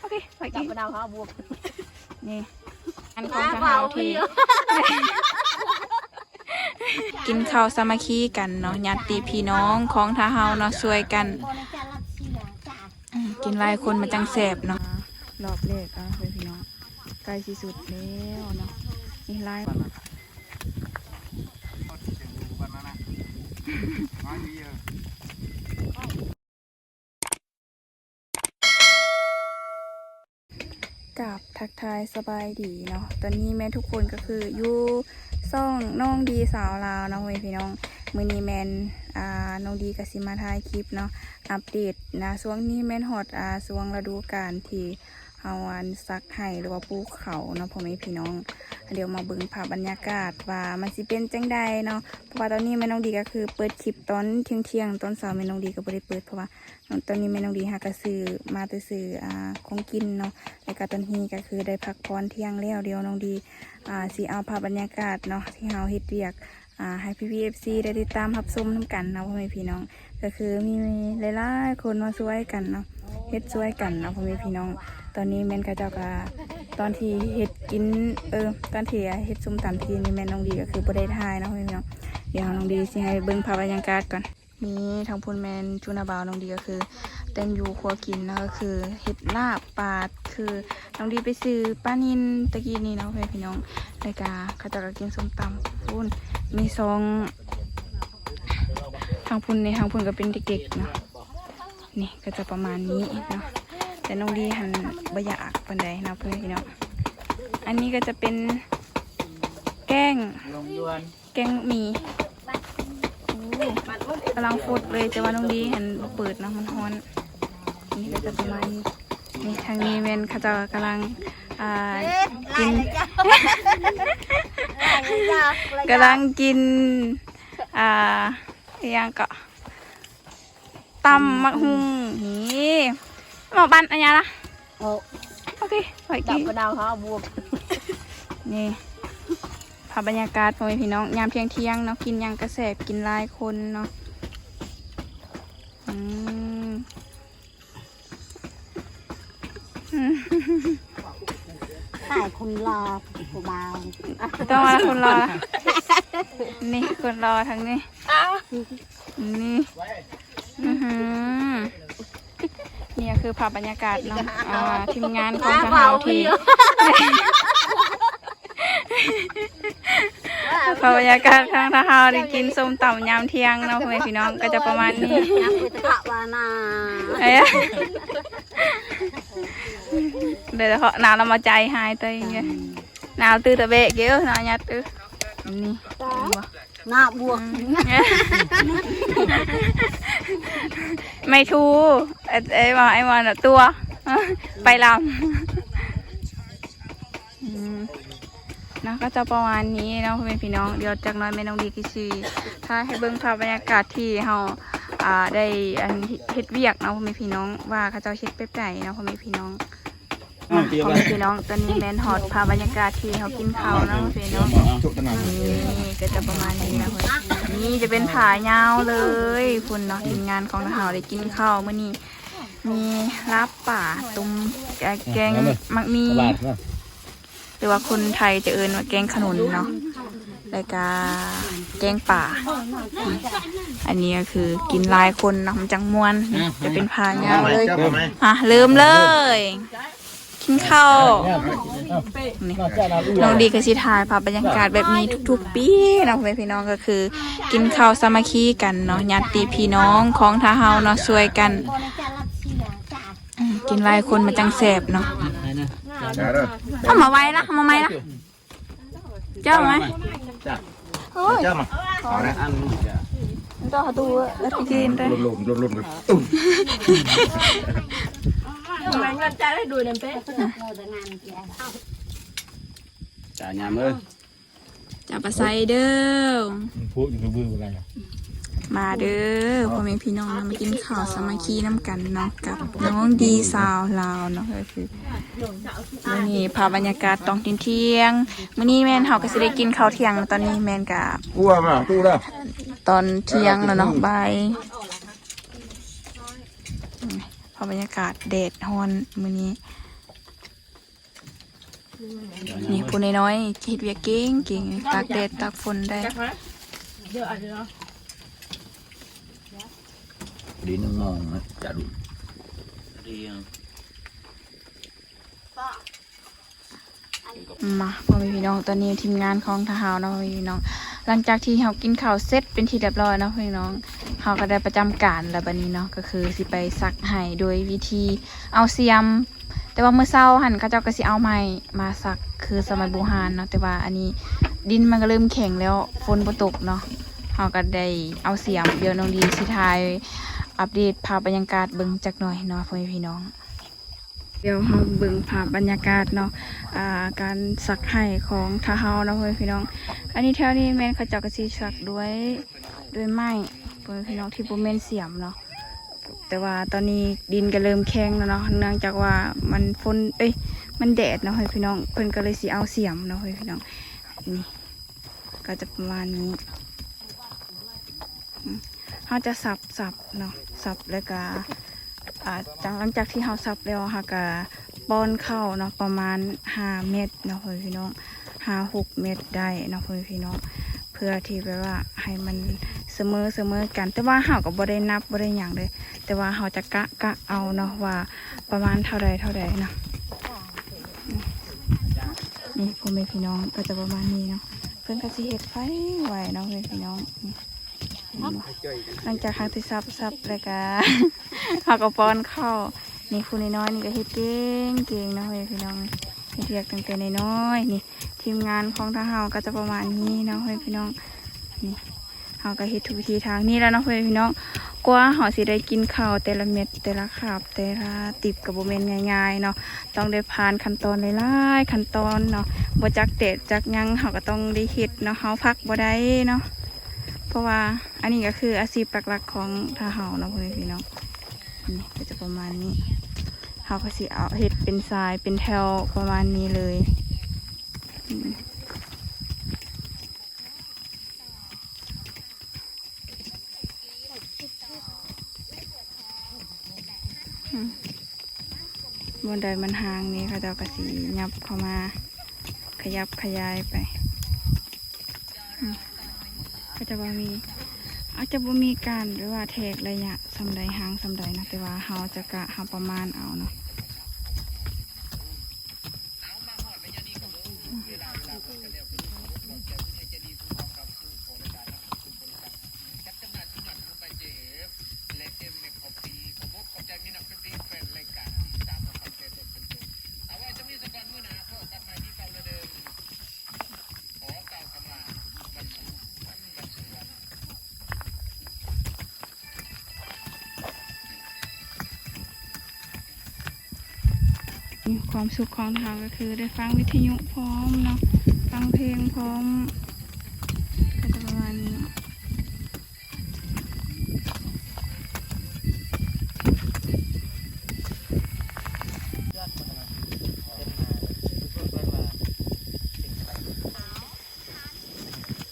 ໄປກິນ ນີ້ ອັນຂອງທາງເຮົາທີ່ ກິນເຂົ້າສາມັກຄີກັນເນາະ ຍາດຕິພີ່ນ້ອງຂອງທາງເຮົາເນາະ ຊ່ວຍກັນ ອືມ ກິນຫຼາຍຄົນມັນຈັ່ງແຊບເນາະ. ລອບແລກ ອ່າ ເຮີ້ຍ ພີ່ນ້ອງ ໃກ້ຊິສຸດແລ້ວເນາະ ມີຫຼາຍ ກາບທັກທາຍສະບາຍດີເນາະ ຕອນນີ້ແມ່ນທຸກຄົນກໍຄືຢູ່ຊ່ອງນ້ອງດີສາວລາວເນາະ ພໍ່ແມ່ພີ່ນ້ອງ. ມື້ນີ້ແມ່ນ ອ່າ ນ້ອງດີກໍຊິມາຖ່າຍຄລິບເນາະ ອັບເດດນະ ຊ່ວງນີ້ແມ່ນຮອດ ອ່າ ຊ່ວງລະດູການທີ່ເຮົາ ອັນ ສັກໄຮ່ ຫຼືວ່າປູກເຂົ້າເນາະ ພໍ່ແມ່ພີ່ນ້ອງ. ດຽວມາເບິ່ງພາບບັນຍາກາດວ່າມັນຊິເປັນຈັ່ງໃດເນາະ ເພາະວ່າຕອນນີ້ແມ່ນ້ອງດີກໍຄືເປີດຄລິບຕອນທ່ຽງໆ ຕອນເຊົ້າແມ່ນ້ອງດີກໍບໍ່ໄດ້ເປີດ ເພາະວ່າ ຕອນນີ້ແມ່ນ້ອງດີຫາກະຊື້ມາແຕ່ຊື້ ອ່າ ຂອງກິນເນາະ ແລ້ວກະຕອນນີ້ກະຄືໄດ້ພັກຜ່ອນທ່ຽງແລ້ວ. ດຽວນ້ອງດີ ອ່າ ຊິເອົາພາບບັນຍາກາດເນາະ ທີ່ເຮົາເຮັດວຽກ ອ່າ ໃຫ້ພີ່ໆ ເອັຟຊີ ໄດ້ຕິດຕາມຮັບຊົມນຳກັນເນາະ ພໍ່ແມ່ພີ່ນ້ອງ. ກະຄືມີຫຼາຍໆຄົນມາຊ່ວຍກັນເນາະ ເຮັດຊ່ວຍກັນເນາະ ພໍ່ແມ່ພີ່ນ້ອງ. ຕອນນີ້ແມ່ນເຂົາເຈົ້າກະ ຕອນທີ່ເຮັດກິນ ເອີ ຕອນທີ່ເຮັດສົ້ມຕຳກິນນີ້ແມ່ນ້ອງດີກະຄືບໍ່ໄດ້ຖ່າຍເນາະ ພໍ່ແມ່ພີ່ນ້ອງ. ດຽວນ້ອງດີຊິໃຫ້ເບິ່ງພາບບັນຍາກາດກ່ອນ. ນີ້ທາງພຸ້ນແມ່ນຈຸນາບ່າວນ້ອງດີ ກໍຄືເຕັ້ນຢູ່ຄົວກິນເນາະ ກໍຄືເຮັດລາບປາ ຄືນ້ອງດີໄປຊື້ປານິນຕະກີ້ນີ້ເນາະ ພໍ່ແມ່ພີ່ນ້ອງ. ແລ້ວກະເຂົາເຈົ້າກໍກິນສົ້ມຕຳພຸ້ນ ມີຊອງ ທາງພຸ້ນນີ້ ທາງພຸ້ນກໍເປັນເດັກໆເນາະ. ນີ້ກໍຈະປະມານນີ້ເນາະ ແຕ່ນ້ອງດີຫັ້ນບໍ່ຢາກປານໃດເນາະ ພໍ່ແມ່ພີ່ນ້ອງ. ອັນນີ້ກໍຈະເປັນແກງ ແກງໝີ່ ໂອ້ ກຳລັງຟົດເລີຍ ແຕ່ວ່ານ້ອງດີຫັ້ນບໍ່ເປີດເນາະ ມັນຮ້ອນ. ນີ້ກໍຈະປະມານນີ້. ນີ້ທາງນີ້ແມ່ນເຂົາເຈົ້າກຳລັງ ອ່າ ກິນ ກຳລັງກິນ ອ່າ ອີຫຍັງເກາະ ຕຳໝາກຫຸ່ງ. ນີ້ໝາກບັ້ນອັນຫຍັງລະ? ໂອເຄ ໄປກິນ ດາວເຮົາບວກ. ນີ້ພາບບັນຍາກາດ ພໍ່ແມ່ພີ່ນ້ອງ ຍາມທ່ຽງໆເນາະ ກິນຫຍັງກະແຊບ ກິນຫຼາຍຄົນເນາະ. ອືມ ອືມ ຖ່າຍຄົນຫຼໍ່ຜູ້ບ່າວ ຕ້ອງວ່າຄົນຫຼໍ່ລະ. ນີ້ຄົນຫຼໍ່ທາງນີ້ ນີ້ ອືຫື ນີ້ກໍຄືພາບບັນຍາກາດເນາະ ອ່າ ທີມງານຂອງທາງເຮົາທີ່ ພາບບັນຍາກາດທາງເຮົາໄດ້ກິນສົ້ມຕຳຍາມທ່ຽງເນາະ ພໍ່ແມ່ພີ່ນ້ອງ ກໍຈະປະມານນີ້. ເອີ ໂດຍສະເພາະໜາວລະມາໃຈຫາຍຕົວເອງເດີ ໜາວຕື້ຕະເບະເກີ້ ໜາວຍັດຕື້ ນີ້ ໜ້າບວກ ອືມ ໄມ້ທູ ເອີ ເອີ ວ່າ ໄອ້ວ່າຕົວ ໄປລຳ ອືມ ເນາະ ກໍຈະປະມານນີ້ເນາະ ພໍ່ແມ່ພີ່ນ້ອງ. ດຽວຈັກໜ້ອຍແມ່ນ້ອງດີກໍຊິຖ່າຍໃຫ້ເບິ່ງພາບບັນຍາກາດທີ່ເຮົາ ອ່າ ໄດ້ ອັນ ເຮັດວຽກເນາະ ພໍ່ແມ່ພີ່ນ້ອງ ວ່າເຂົາເຈົ້າເຮັດແບບໃດເນາະ ພໍ່ແມ່ພີ່ນ້ອງ. ມາ ພໍ່ແມ່ພີ່ນ້ອງ ຕອນນີ້ແມ່ນຮອດພາບບັນຍາກາດທີ່ເຮົາກິນເຂົ້າເນາະ ພີ່ນ້ອງ. ນີ້ກໍຈະປະມານນີ້ນະ ນີ້ຈະເປັນຜາຍາວເລີຍພຸ້ນເນາະ. ທີມງານຂອງເຮົາໄດ້ກິນເຂົ້າມື້ນີ້ ມີລາບປາ ຕົ້ມ ແກງໝາກໝີ່ ຫຼືວ່າຄົນໄທຈະເອີ້ນວ່າແກງຂະໜຸນເນາະ ແລ້ວກະແກງປາ. ອັນນີ້ກໍຄືກິນຫຼາຍຄົນເນາະ ມັນຈັ່ງມ່ວນ ຈະເປັນຜາຍາວເລີຍ. ມາ ເລີ່ມເລີຍ ກິນເຂົ້າ. ນີ້ ນ້ອງດີກໍຊິຖ່າຍພາບບັນຍາກາດແບບນີ້ທຸກໆປີເນາະ ພໍ່ແມ່ພີ່ນ້ອງ ກໍຄືກິນເຂົ້າສາມັກຄີກັນເນາະ ຍາດຕິພີ່ນ້ອງຂອງທາງເຮົາເນາະ ຊ່ວຍກັນ ອືມ ກິນຫຼາຍຄົນມັນຈັ່ງແຊບເນາະ. ເອົາມາໄວ້ລະ ເອົາມາໃໝ່ລະ. ເຈົ້າໄໝ? ເຈົ້າ ເຈົ້າມາ ເອົານະ ອັນ ເຈົ້າຫາຕູ້ ເອີ ກິນໄດ້ ລົມໆ ລົມໆ ຕຸ້ມ ມັນຈະໄດ້ດູນຳເປ ຈ້າຍາມເອີຍ ຈ້າປາໄຊເດີ ພວກຢູທູບເບີບໍ່ໄດ້ ມາເດີ ພໍ່ແມ່ພີ່ນ້ອງເນາະ ມາກິນເຂົ້າສາມັກຄີນຳກັນເນາະ ກັບນ້ອງດີສາວລາວເນາະ ກໍຄື ມື້ນີ້ພາບບັນຍາກາດຕອນທ່ຽງໆ ມື້ນີ້ແມ່ນເຮົາກໍຊິໄດ້ກິນເຂົ້າທ່ຽງ ຕອນນີ້ແມ່ນກະ ກົວມາຕູ້ລະ ຕອນທ່ຽງແລ້ວເນາະ ບ່າຍ. ພາບບັນຍາກາດແດດຮ້ອນມື້ນີ້ ນີ້ຜູ້ນ້ອຍໆ ເຮັດວຽກເກັ່ງໆ ຕາກແດດຕາກຝົນໄດ້. ພໍດີໜຶ່ງໂມງນະ ຈະລຸກ. ມາ ພໍ່ແມ່ພີ່ນ້ອງ ຕອນນີ້ທີມງານຂອງທາງເຮົາເນາະ ພໍ່ແມ່ພີ່ນ້ອງ ຫຼັງຈາກທີ່ເຮົາກິນເຂົ້າເສັດເປັນທີ່ລຽບຮ້ອຍເນາະ ພີ່ນ້ອງ ເຮົາກໍໄດ້ປະຈຳການແລ້ວບັດນີ້ເນາະ ກໍຄືຊິໄປສັກໄຫ້ໂດຍວິທີເອົາສຽມ ແຕ່ວ່າມື້ເຊົ້າຫັ້ນເຂົາເຈົ້າກໍຊິເອົາໄມ້ມາສັກຄືສະໄໝບູຮານເນາະ ແຕ່ວ່າອັນນີ້ດິນມັນກໍເລີ່ມແຂງແລ້ວ ຝົນບໍ່ຕົກເນາະ ເຮົາກໍໄດ້ເອົາສຽມ. ດຽວນ້ອງດີຊິຖ່າຍອັບເດດພາບບັນຍາກາດເບິ່ງຈັກໜ່ອຍເນາະ ພໍ່ແມ່ພີ່ນ້ອງ. ດຽວເຮົາເບິ່ງພາບບັນຍາກາດເນາະ ອ່າ ການສັກໄຫ້ຂອງທາງເຮົາເນາະ ພໍ່ແມ່ພີ່ນ້ອງ. ອັນນີ້ແຖວນີ້ແມ່ນເຂົາເຈົ້າກໍຊິສັກດ້ວຍ ດ້ວຍໄມ້ ພໍ່ແມ່ພີ່ນ້ອງ ທີ່ບໍ່ແມ່ນສຽມເນາະ ແຕ່ວ່າຕອນນີ້ດິນກໍເລີ່ມແຂງແລ້ວເນາະ ເນື່ອງຈາກວ່າມັນຝົນ ເອີຍ ມັນແດດເນາະ ພໍ່ແມ່ພີ່ນ້ອງ ເພິ່ນກໍເລີຍຊິເອົາສຽມເນາະ ພໍ່ແມ່ພີ່ນ້ອງ. ນີ້ກໍຈະປະມານນີ້. ອືມ ເຮົາຈະສັບ ສັບເນາະ ສັບແລ້ວກະ ອ່າ ຈາກ ຫຼັງຈາກທີ່ເຮົາສັບແລ້ວ ເຮົາກະປ້ອນເຂົ້າເນາະ ປະມານຫ້າເມັດເນາະ ພໍ່ແມ່ພີ່ນ້ອງ ຫ້າຫົກເມັດໄດ້ເນາະ ພໍ່ແມ່ພີ່ນ້ອງ ເພື່ອທີ່ແບບວ່າໃຫ້ມັນສະເໝີ ສະເໝີກັນ ແຕ່ວ່າເຮົາກໍບໍ່ໄດ້ນັບ ບໍ່ໄດ້ຫຍັງເດ້ ແຕ່ວ່າເຮົາຈະກະ ກະເອົາເນາະ ວ່າປະມານເທົ່າໃດ ເທົ່າໃດເນາະ. ນີ້ ພໍ່ແມ່ພີ່ນ້ອງ ກໍຈະປະມານນີ້ເນາະ ເພິ່ນກໍຊິເຮັດໄວໆເນາະ ພໍ່ແມ່ພີ່ນ້ອງ. ນີ້ ເຫັນບໍ່ ຫຼັງຈາກເຮົາທີ່ສັບ ສັບແລ້ວກະ ເຮົາກໍປ້ອນເຂົ້າ. ນີ້ຜູ້ນ້ອຍໆນີ້ກໍເຮັດເກັ່ງໆເນາະ ພໍ່ແມ່ພີ່ນ້ອງ ເຮັດວຽກຕັ້ງແຕ່ນ້ອຍໆ. ນີ້ທີມງານຂອງທາງເຮົາກໍຈະປະມານນີ້ເນາະ ພໍ່ແມ່ພີ່ນ້ອງ. ນີ້ ເຮົາກໍເຮັດທຸກວິທີທາງນີ້ແຫຼະເນາະ ພໍ່ແມ່ພີ່ນ້ອງ ກວ່າເຮົາຊິໄດ້ກິນເຂົ້າແຕ່ລະເມັດ ແຕ່ລະຄາບ ແຕ່ລະຕິບກໍບໍ່ແມ່ນງ່າຍໆເນາະ ຕ້ອງໄດ້ຜ່ານຂັ້ນຕອນຫຼາຍໆຂັ້ນຕອນເນາະ ບໍ່ຈັກແດດຈັກຫຍັງ ເຮົາກໍຕ້ອງໄດ້ເຮັດເນາະ ເຮົາພັກບໍ່ໄດ້ເນາະ ເພາະວ່າອັນນີ້ກໍຄືອາຊີບຫຼັກໆຂອງທາງເຮົາເນາະ ພໍ່ແມ່ພີ່ນ້ອງ. ນີ້ກໍຈະປະມານນີ້ ເຮົາກໍຊິເອົາເຮັດເປັນສາຍເປັນແຖວປະມານນີ້ເລີຍ. ອືມ ບ່ອນໃດມັນຫ່າງນີ້ ເຂົາເຈົ້າກໍຊິຫຍັບເຂົ້າມາ ຂະຫຍັບຂະຫຍາຍໄປ. ອືມ ເຂົາເຈົ້າວ່າມີ ອາດຈະບໍ່ມີການແບບວ່າແທກໄລຍະສ່ຳໃດ ຫ່າງສ່ຳໃດນະ ແຕ່ວ່າເຮົາຈະກະ ເຮົາປະມານເອົາເນາະ. ຄວາມສຸກຂອງເຮົາກໍຄືໄດ້ຟັງວິທະຍຸພ້ອມເນາະ ຟັງເພງພ້ອມ ກໍຈະປະມານນີ້ເນາະ.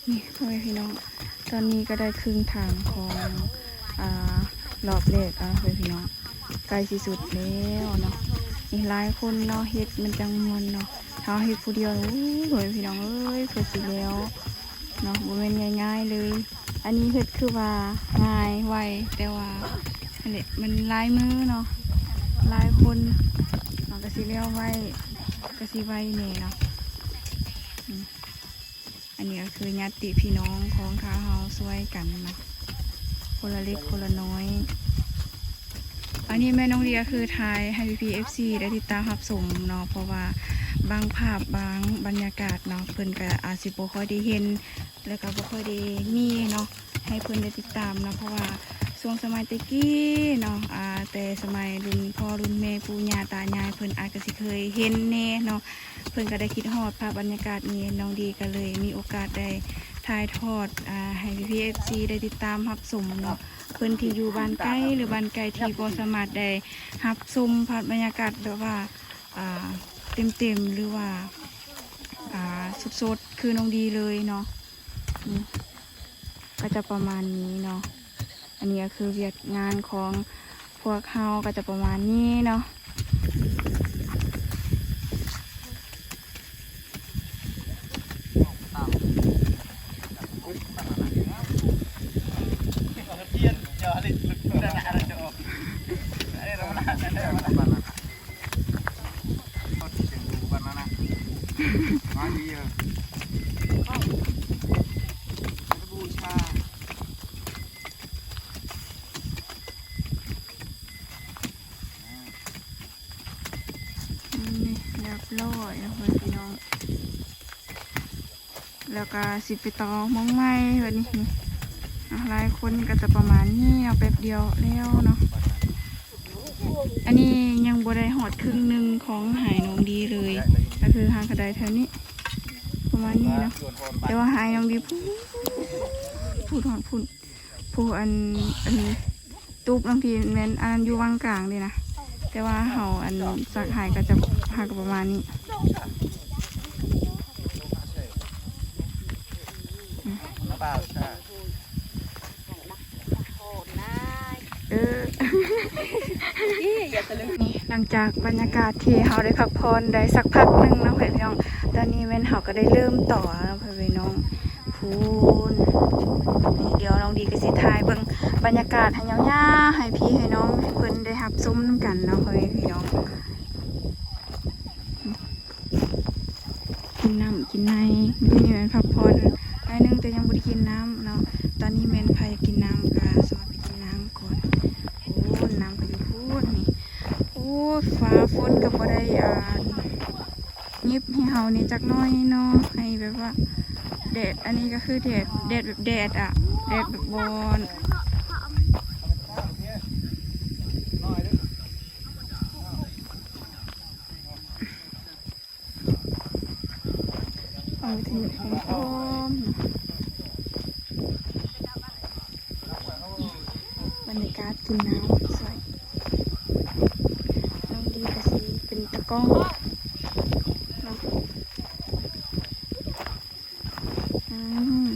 ນີ້ ພໍ່ແມ່ພີ່ນ້ອງ ຕອນນີ້ກໍໄດ້ເຄິ່ງທາງຂອງ ອ່າ ລອບແລກແລ້ວ ພໍ່ແມ່ພີ່ນ້ອງ ໃກ້ຊິສຸດແລ້ວເນາະ. ນີ້ຫຼາຍຄົນເນາະ ເຮັດມັນຈັ່ງມ່ວນເນາະ ເຮົາເຮັດຜູ້ດຽວ ໂອ້ຍ ພໍ່ແມ່ພີ່ນ້ອງເອີຍ ເພື່ອຊິແລ້ວເນາະ ບໍ່ແມ່ນງ່າຍໆເລີຍ. ອັນນີ້ເຮັດຄືວ່າງ່າຍໄວ ແຕ່ວ່າ ຫັ້ນແຫຼະ ມັນຫຼາຍມືເນາະ ຫຼາຍຄົນ ມັນກໍຊິແລ້ວໄວ ກໍຊິໄວແດ່ເນາະ. ອືມ ອັນນີ້ກໍຄືຍາດຕິພີ່ນ້ອງຂອງຂ້າເຮົາຊ່ວຍກັນເນາະ ຄົນລະເລັກຄົນລະນ້ອຍ. ອັນນີ້ແມ່ນ້ອງເດຍຄືຖ່າຍໃຫ້ພີ່ໆ ເອັຟຊີ ໄດ້ຕິດຕາມຮັບຊົມເນາະ ເພາະວ່າບາງພາບບາງບັນຍາກາດເນາະ ເພິ່ນກໍອາດຊິບໍ່ຄ່ອຍໄດ້ເຫັນ ແລ້ວກໍບໍ່ຄ່ອຍໄດ້ມີເນາະ ໃຫ້ເພິ່ນໄດ້ຕິດຕາມເນາະ ເພາະວ່າຊ່ວງສະໄໝແຕ່ກີ້ເນາະ ອ່າ ແຕ່ສະໄໝລຸ້ນພໍ່ລຸ້ນແມ່ ປູ່ຍ່າຕາຍາຍ ເພິ່ນອາດກະຊິເຄີຍເຫັນແດ່ເນາະ ເພິ່ນກໍໄດ້ຄິດຮອດພາບບັນຍາກາດນີ້ ນ້ອງດີກໍເລີຍມີໂອກາດໄດ້ຖ່າຍທອດ ອ່າ ໃຫ້ພີ່ໆ ເອັຟຊີ ໄດ້ຕິດຕາມຮັບຊົມເນາະ. ເພິ່ນທີ່ຢູ່ບ້ານໄກ ຫຼື ບ້ານໄກທີ່ບໍ່ສາມາດໄດ້ຮັບຊົມພາບບັນຍາກາດແບບວ່າ ອ່າ ເຕັມໆ ຫຼືວ່າ ອ່າ ສົດໆ ຄືນ້ອງດີເລີຍເນາະ. ນີ້ກໍຈະປະມານນີ້ເນາະ ອັນນີ້ກໍຄືວຽກງານຂອງພວກເຮົາກໍຈະປະມານນີ້ເນາະ. ຮຽບຮ້ອຍເນາະ ເພື່ອນພີ່ນ້ອງ ແລ້ວກໍຊິໄປຕໍ່ໝ່ອງໃໝ່ບັດນີ້. ນີ້ເນາະ ຫຼາຍຄົນກໍຈະປະມານນີ້ເນາະ ແປັບດຽວແລ້ວເນາະ. ອັນນີ້ຍັງບໍ່ໄດ້ຮອດເຄິ່ງໜຶ່ງຂອງໄຮ່ນ້ອງດີເລີຍ ກໍຄືຫາກໍໄດ້ແຖວນີ້ ປະມານນີ້ເນາະ. ແຕ່ວ່າໄຮ່ນ້ອງດີພຸ້ນ ພຸ້ນ ພຸ້ນ ຜູ້ອັນ ອັນ ຕູບນ້ອງທີ່ແມ່ນອັນນັ້ນຢູ່ວັງກາງເດ້ນະ ແຕ່ວ່າເຮົາອັນສັກໃຫ້ກໍຈະຫາກປະມານນີ້. ເອີ ນີ້ ຫຼັງຈາກບັນຍາກາດທີ່ເຮົາໄດ້ພັກຜ່ອນໄດ້ສັກພັກໜຶ່ງເນາະ ເພື່ອນພີ່ນ້ອງ, ຕອນນີ້ແມ່ນເຮົາກໍໄດ້ເລີ່ມຕໍ່ແລ້ວເນາະ ເພື່ອນພີ່ນ້ອງ. ພຸ້ນ ດຽວນ້ອງດີກໍຊິຖ່າຍເບິ່ງບັນຍາກາດໃຫ້ຍາວໆ ໃຫ້ພີ່ໃຫ້ນ້ອງ ໃຫ້ເພິ່ນໄດ້ຮັບຊົມນຳກັນເນາະ ເພື່ອນພີ່ນ້ອງ. ກິນນ້ຳກິນໃນ ມື້ນີ້ແມ່ນພັກຜ່ອນໜ້ອຍໜຶ່ງ ແຕ່ຍັງບໍ່ໄດ້ກິນນ້ຳເນາະ. ຕອນນີ້ແມ່ນໃຜກິນນ້ຳກໍຊອຍໄປກິນນ້ຳກ່ອນ. ໂອ້ ນ້ຳກໍຢູ່ພຸ້ນນີ້. ໂອ້ ຟ້າຝົນກໍບໍ່ໄດ້ ອ່າ ຫຍິບໃຫ້ເຮົານີ້ຈັກໜ້ອຍເນາະ ໃຫ້ແບບວ່າແດດ ອັນນີ້ກໍຄືແດດ ແດດແບບແດດອະ ແດດແບບບໍ່ ເອົາໄປເຮັດຫອມໆ. ບັນຍາກາດກິນນ້ຳຊ່ອຍ ນ້ອງດີກໍຊິເປັນຕາກ້ອງເນາະ. ອືມ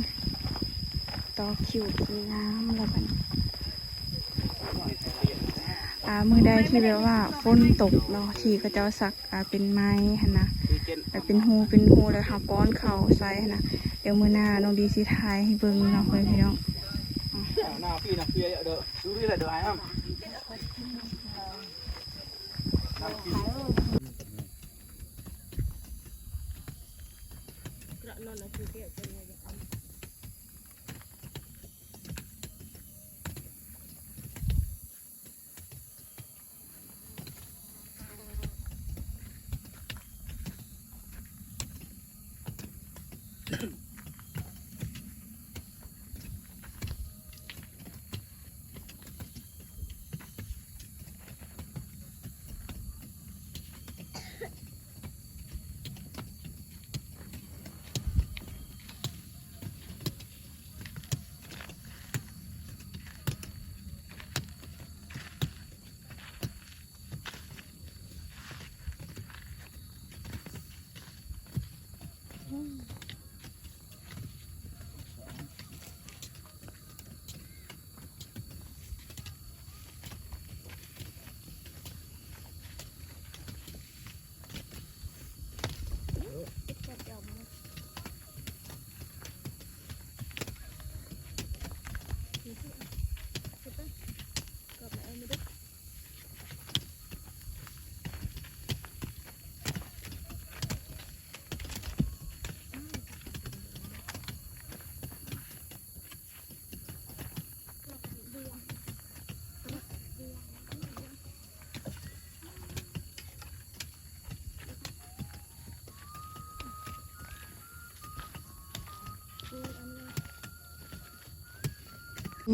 ຕໍ່ຄິວກິນນ້ຳແລ້ວບັດນີ້. ອ່າ ມື້ໃດທີ່ແບບວ່າຝົນຕົກເນາະ ທີ່ເຂົາເຈົ້າສັກ ອ່າ ເປັນໄມ້ຫັ້ນນະ ແລ້ວເປັນຮູເປັນຮູ ແລ້ວເຮົາປ້ອນເຂົ້າໃສ່ຫັ້ນນະ. ດຽວມື້ໜ້ານ້ອງດີຊິຖ່າຍໃຫ້ເບິ່ງເນາະ ເພື່ອນພີ່ນ້ອງ.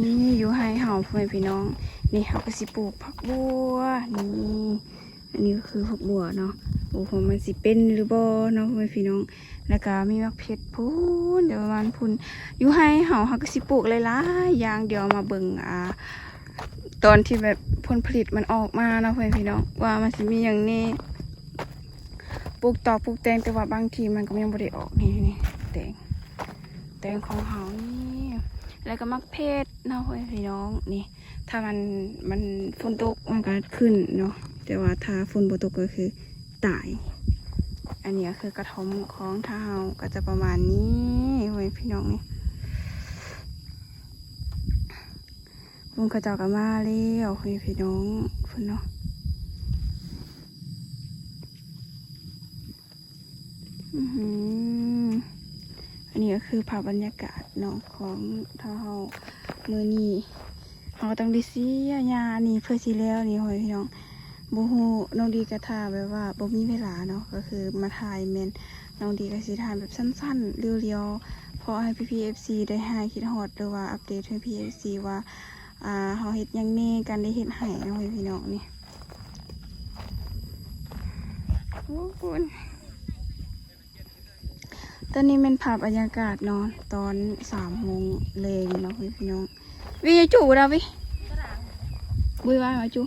ນີ້ຢູ່ໄຮ່ເຮົາ ພໍ່ແມ່ພີ່ນ້ອງ. ນີ້ເຮົາກໍຊິປູກຜັກບົວ ນີ້ ອັນນີ້ກໍຄືຜັກບົວເນາະ. ໂອ້ ວ່າມັນຊິເປັນຫຼືບໍ່ເນາະ ພໍ່ແມ່ພີ່ນ້ອງ. ແລ້ວກໍມີໝາກເຜັດພຸ້ນ ແຕ່ວ່າບ້ານພຸ້ນ. ຢູ່ໄຮ່ເຮົາ ເຮົາກໍຊິປູກຫຼາຍໆຢ່າງ. ດຽວມາເບິ່ງ ອ່າ ຕອນທີ່ແບບຜົນຜະລິດມັນອອກມາເນາະ ພໍ່ແມ່ພີ່ນ້ອງ ວ່າມັນຊິມີຫຍັງແດ່. ປູກຕອກປູກແຕງ ແຕ່ວ່າບາງທີມັນກໍຍັງບໍ່ໄດ້ອອກ. ນີ້ ນີ້ ແຕງ ແຕງຂອງເຮົານີ້ ແລ້ວກໍໝາກເຜັດເນາະ ພໍ່ແມ່ພີ່ນ້ອງ. ນີ້ ຖ້າມັນ ມັນຝົນຕົກມັນກໍຂຶ້ນເນາະ ແຕ່ວ່າຖ້າຝົນບໍ່ຕົກກໍຄືຕາຍ. ອັນນີ້ກໍຄືກະທ່ອມຂອງເຮົາກໍຈະປະມານນີ້ ພໍ່ແມ່ພີ່ນ້ອງ. ນີ້ ເພິ່ນເຂົາເຈົ້າກໍມາແລ້ວ ພີ່ນ້ອງ ເພິ່ນເນາະ. ອື ອັນນີ້ກໍຄືພາບບັນຍາກາດເນາະ ຂອງເຮົາມື້ນີ້. ເຮົາກໍຕ້ອງໄດ້ເສຍຫຍ້ານີ້ເພື່ອຊິແລ້ວນີ້ ພໍ່ແມ່ພີ່ນ້ອງ. ບໍ່ຮູ້ ນ້ອງດີກໍຖ້າແບບວ່າບໍ່ມີເວລາເນາະ ກໍຄືມາຖ່າຍແມ່ນນ້ອງດີກໍຊິຖ່າຍແບບສັ້ນໆ ລຽວໆ ເພາະໃຫ້ພີ່ໆ ເອັຟຊີ ໄດ້ຫາຍຄິດຮອດ ຫຼືວ່າອັບເດດໃຫ້ພີ່ໆ ເອັຟຊີ ວ່າ ອ່າ ເຮົາເຮັດຫຍັງແດ່ ການໄດ້ເຮັດໄຮ່ເນາະ ພີ່ນ້ອງນີ້. ໂອ້ ຄຸນ ຕອນນີ້ແມ່ນພາບບັນຍາກາດເນາະ ຕອນສາມໂມງແລງເນາະ ພີ່ນ້ອງ. ວິ ຢູ່ຈູ່ດາວິ ບຸຍວ່າມາຈູ່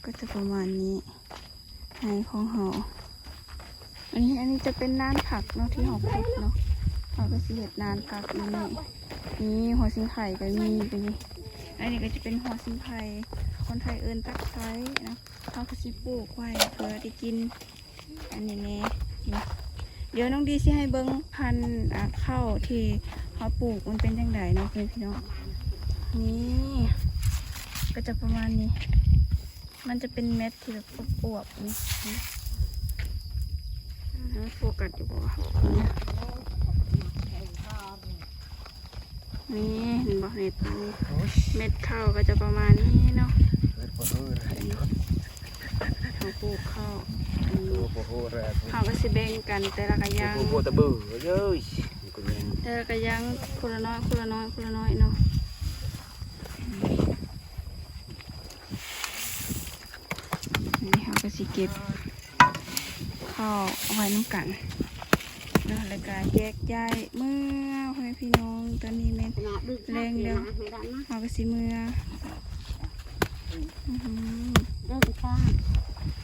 ກໍຈະປະມານນີ້ ໃນຂອງເຮົາ. ອັນນີ້ ອັນນີ້ຈະເປັນນານຜັກເນາະ ທີ່ເຮົາຂຸດເນາະ ເຮົາກໍຊິເຮັດນານຜັກຢູ່ນີ້. ນີ້ຫົວຊິງໄຄກໍມີຕົວນີ້. ອັນນີ້ກໍຈະເປັນຫົວຊິງໄຄ ຄົນໄທເອີ້ນຕັກໄຄເນາະ. ເຮົາກໍຊິປູກໄວ້ເພື່ອໄດ້ກິນ ອັນນີ້ແນ່. ດຽວນ້ອງດີຊິໃຫ້ເບິ່ງພັນ ອ່າ ເຂົ້າທີ່ເຮົາປູກມັນເປັນຈັ່ງໃດເນາະ ພີ່ນ້ອງ. ນີ້ກໍຈະປະມານນີ້ ມັນຈະເປັນເມັດທີ່ແບບອວບໆ ນີ້ ໂຟກັສຢູ່ບໍ່? ນີ້ ເຫັນບໍ່ ເມັດມັນນີ້ ເມັດເຂົ້າກໍຈະປະມານນີ້ເນາະ. ເຮົາປູກເຂົ້າ ເຮົາກໍຊິແບ່ງກັນແຕ່ລະກະຢ່າງ ແຕ່ລະກະຢ່າງຄົນລະໜ້ອຍ ຄົນລະໜ້ອຍ ຄົນລະໜ້ອຍເນາະ. ນີ້ເຮົາກໍຊິເກັບເຂົ້າເອົາໄວ້ນຳກັນເນາະ ແລ້ວກໍແຍກຍ້າຍເມືອ ພໍ່ແມ່ພີ່ນ້ອງ. ຕອນນີ້ແມ່ນແລງແລ້ວ ເຮົາກໍຊິເມືອ. ອື